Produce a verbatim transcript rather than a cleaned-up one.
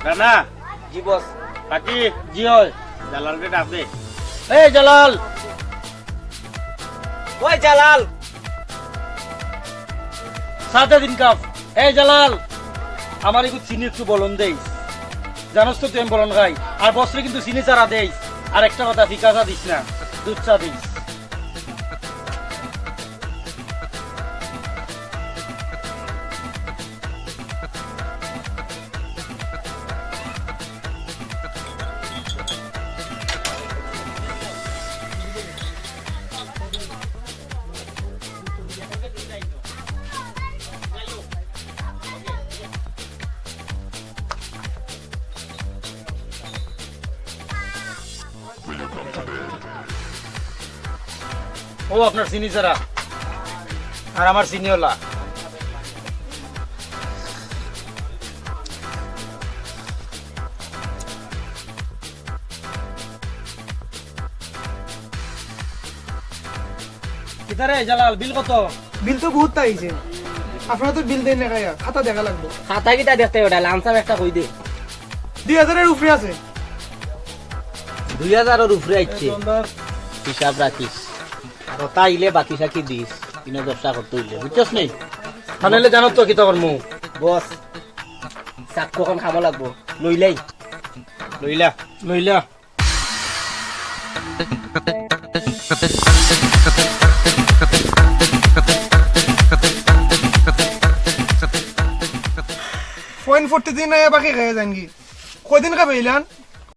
রানা। জি বস। পাখি। জি অয়। জালালরে ডাক দে। এই জালাল। ওই জালাল। সাথে দিন কাপ। এই জালাল, আমার একটু চিনি একটু বলন দেইস। জানোস তো তুই আমি বলন খাই। আর বসরে কিন্তু চিনি ছাড়া দেইস। আর একটা কথা, ফিকা চা দিস না, দুধ চা দিস। ও আপনার চিনি ছাড়া, আর আমার চিনিওয়ালা। কিতারে জালাল, বিল কত? বিল তো বহুত আইছে। আপনারা তো বিল দেন না খাইয়া, খাতা দেখা লাগবো। খাতা কিতা দেখতে ওটা, লামসাম একটা কই দে। দুই হাজারের উপরে আছে। দুই হাজারর উপরে আইছে। হিসাব রাখিস। কথা আইলে বাকি সাকি দিস। ইনো ব্যবসা করতে অইলে, বুঝছস নি? তাহলে জানো তো কিতা করমু? বস, চাক্কু অখন খামো লাগবো। লইলাই। লইলা। লইলা। ফোন ফোরটি দিন আগে বাকি খাইয়া যানগি। কয়দিন খাবে ইলান?